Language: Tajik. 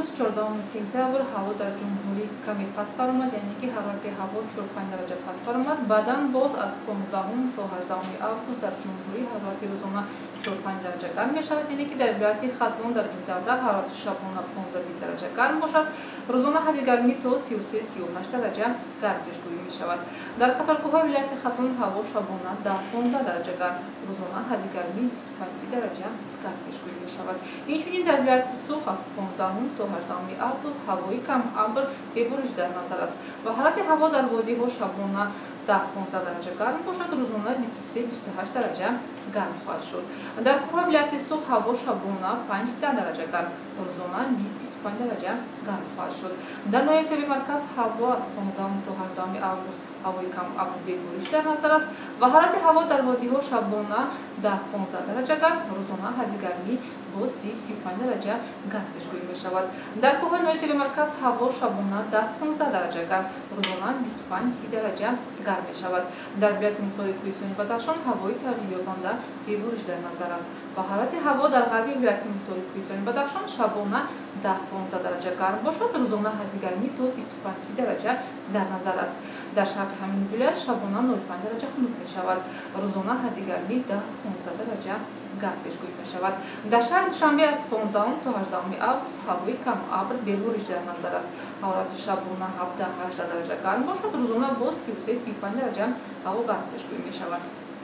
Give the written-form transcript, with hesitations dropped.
Имрӯз 14 сентябр ҳаво дар ҷумҳурӣ каме паст баромад, яъне ки ҳарорати ҳаво 4-5 дараҷа паст баромад. Баъдан боз аз 15 то 18 август дар ҷумҳурӣ ҳарорати рӯзона 4-5 дараҷа гарм мешавад, яъне ки дар вилояти Хатлон дар ин давра ҳарорати шабона 15-20 дараҷа гарм бошад, рӯзона ҳадди гармӣ то 33-38 дараҷа гарм пешгӯӣ мешавад. Дар қаторкӯҳҳои вилояти Хатлон ҳаво шабона 10-15 дараҷа гарм, рӯзона ҳадди гармӣ 25-30 дараҷа гарм пешгӯӣ мешавад. Инчунин дар вилояти Суғд аз 15 то 18 август ҳавои кам абр бебориш дар назар аст ва ҳарорати ҳаво дар водиҳо шабона 10-15 дараҷа гарм бошад, рӯзона 23-28 дараҷа гарм хоҳад шуд. Дар кӯҳҳои вилояти Суғд ҳаво шабона 5-10 дараҷа гарм, рӯзона 20-25 дараҷа гарм хоҳад шуд. Дар ноҳияи тобеи марказ ҳаво аз 15 то 18 август ҳавои кам абр бебориш дар назар аст ва ҳарорати ҳаво дар водиҳо шабона 10-15 дараҷа гарм, рӯзона ҳадди гармӣ бо 30-35 дараҷа гарм пешгӯӣ мешавад. Дар кӯҳҳои ноҳияи тобеи марказ ҳаво шабона 10-15 дараҷа гарм, рӯзона 25-30 дараҷа гарм мешавад. Дар вилояти мухтори Кӯҳистони Бадахшон ҳавои тағйирёбанда бебориш дар назар аст ва ҳарорати ҳаво дар ғарби вилояти мухтори Кӯҳистони Бадахшон шабона 10-15 дараҷа гарм бошад, рӯзона ҳадди гармӣ то 25-30 дараҷа дар назар аст. Дар шарқи ҳамин вилоят шабона 0,5 дараҷа хунук мешавад, рӯзона ҳадди гармӣ 10-15 дараҷа гарм пешгӯӣ мешавад. Дар шаҳри Душанбе аз 15 то 18 август ҳавои кам абр бебориш дар назар аст. Ҳарорати шабона 17-18 дараҷа гарм бошад, рӯзона боз 33-35 дараҷа ҳаво гарм пешгӯӣ мешавад.